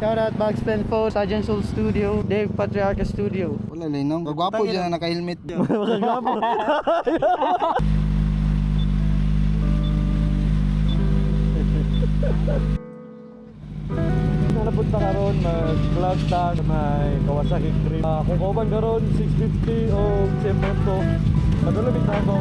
Shout out Bugs Pen Phone, Sergeant Soul Studio, Dave Patriarca Studio. Wala lang, no? Gwapo dyan na naka-helmet. Makagwapo. Napunta karon, mag-vlog ta sa may Kawasaki Dream. Kung kauban karon 650 o CM Moto. Padulong ta ako.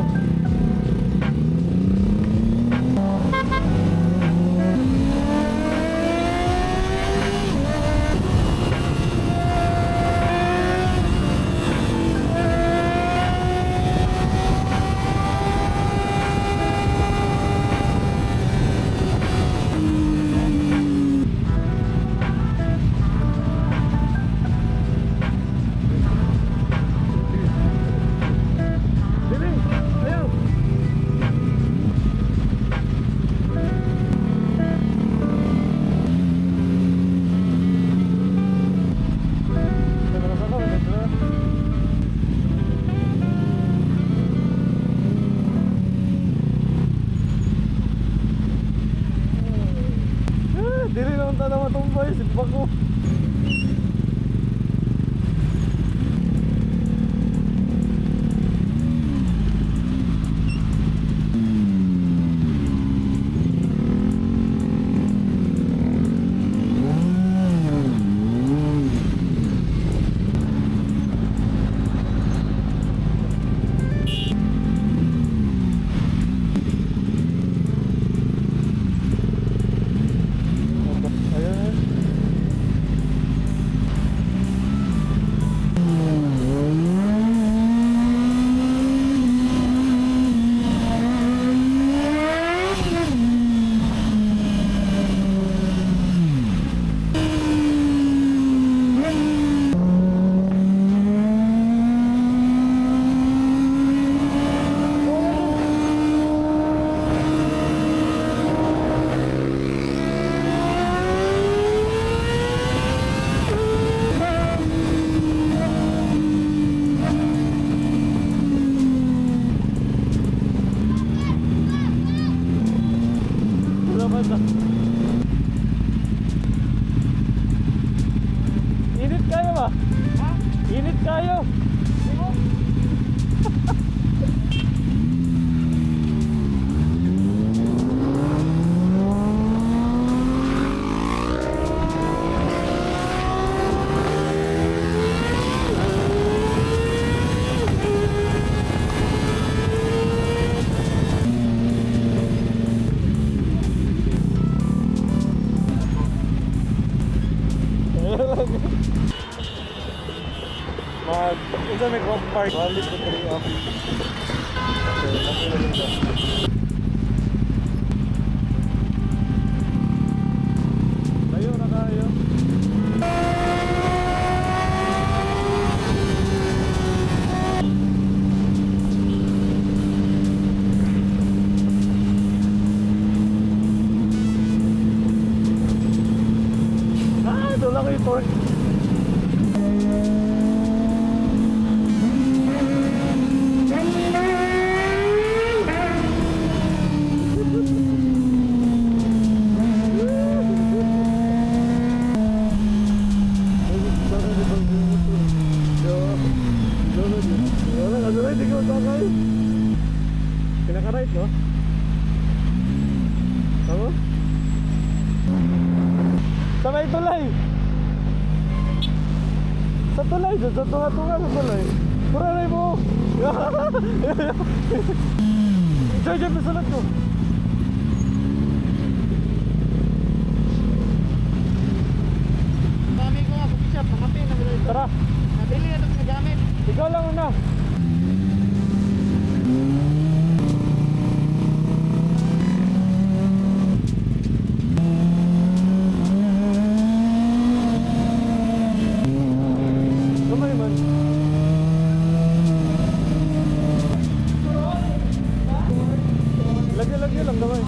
Dili. Ayaw. Ah, dili naman ta na matumbay, simba ko. Ayun. Wala ba na? Init kayo ba? Ha? Init kayo. Mag, unsa may rock park? Balik ko 3 off. Okay, napila dito. Layo na kayo. Ah, doon lang yung torque. Pinaka-right, no? Tama? Sa may tulay! Sa tulay, dyan sa tunga-tunga sa tulay. Pura mo! Diyan, diyan, nasulat ko. Dami ko nga, coffee shop, mga pin, Tara, nabili na ito sa gamit. Ikaw lang una. Kamay man. Lagyan-lagyan lang gamay.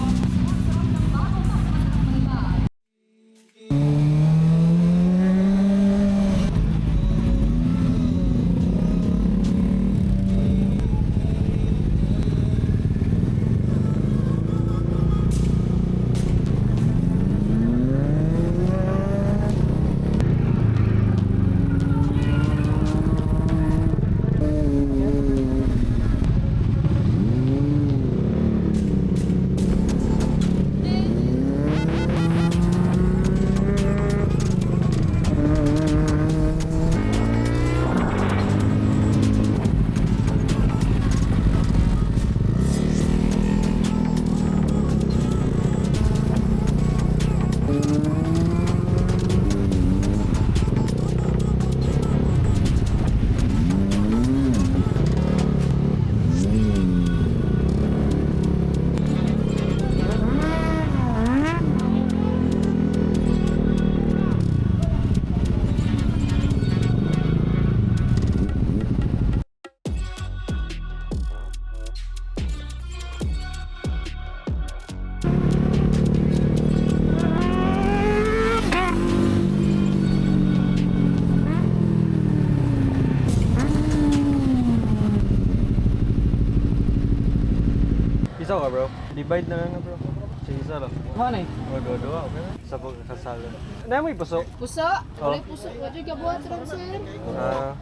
Isa ka, bro. Divide na lang na, bro. Sige, isa lang. Ano eh? O, dua-dua, okay na. Sa pagkasala. Na may puso. Puso? Oh. Wala puso. Wala yung gabuhat ron, sir. Ah.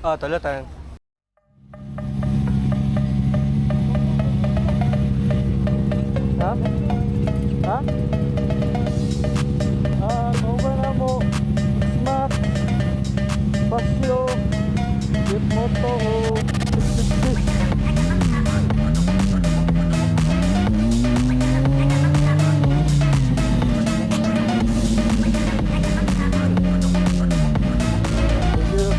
Ah, talatan. Ha? Ha? Ah, kauban na mo. Smack. Pasyo. Jeep Moto o 650. Thank you.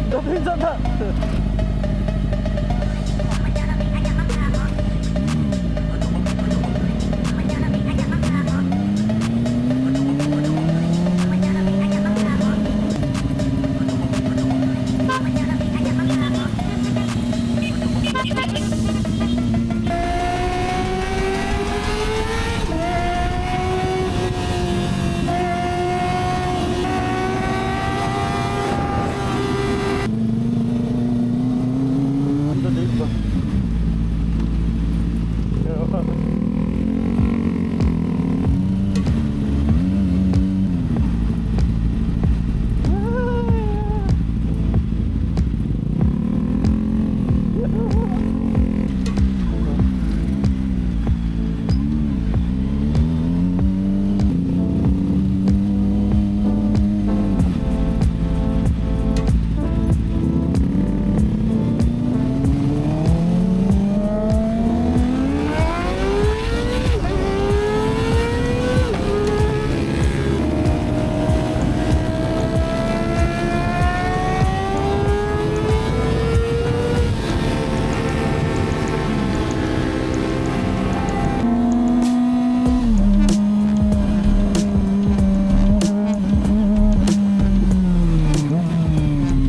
Dapat sa ta. Ito date ba?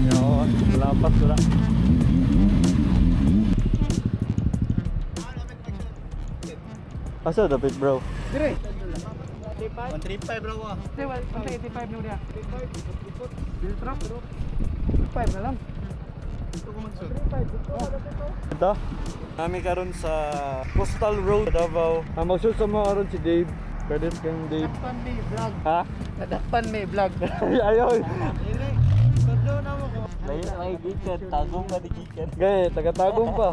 Yo, lapas wala. Asa dapit, bro? Dire. 135, bro. Ah. 185 no dia. 35. 5 na lang. Ito. Kami karon sa Coastal Road, Davao. Ang mag-shoot sa mga karon si Dave. Credit kang Dave. Nadakpan may vlog. Ha? Nadakpan may vlog. Ayaw. Layo na mga gikan, tagong ka di gikan. Gaya, taga-tagong pa.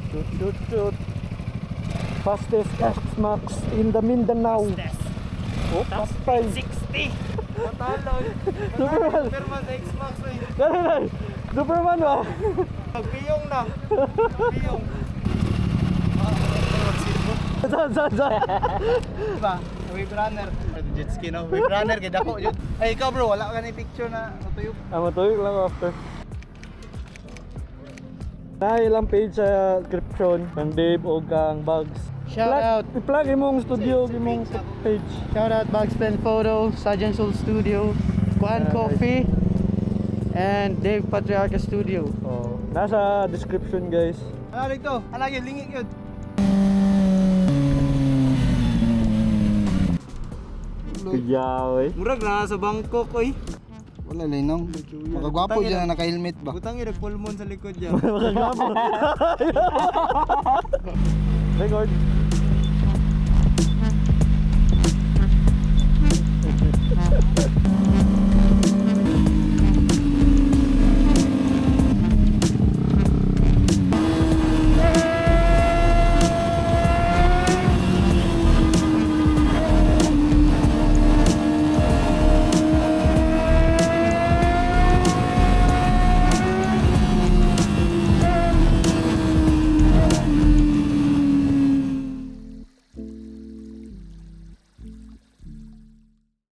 Shoot, shoot, shoot. Fastest X-Max in the Mindanao. Oh, patay. 60! Mataloy. Superman. Superman sa X-Max eh. Dali, dali. Superman ba? Pagpiyong na. Piyong. Saan, saan, saan? Diba? Wave runner. Jet ski no? Wave runner kay dako yun. Ay ikaw, bro, wala ka na picture na natuyok. Ah, matuyok lang after. Na ilang page sa description ng Dave o kang Bugs. Shout Plug- out. I-plug imong studio, imong page. Shout out Bugs Pen Photo, Sergeant Soul Studio, Kuan Nice. Coffee, and Dave Patriarca Studio. Oh, nasa description, guys. Ano dito? Ano yun? Lingit yun. Kuyaw eh. Murag na sa Bangkok oy. Wala linong. Makagwapo dyan na naka-helmet ba? Butang ira full moon sa likod niya. Makagwapo. Record.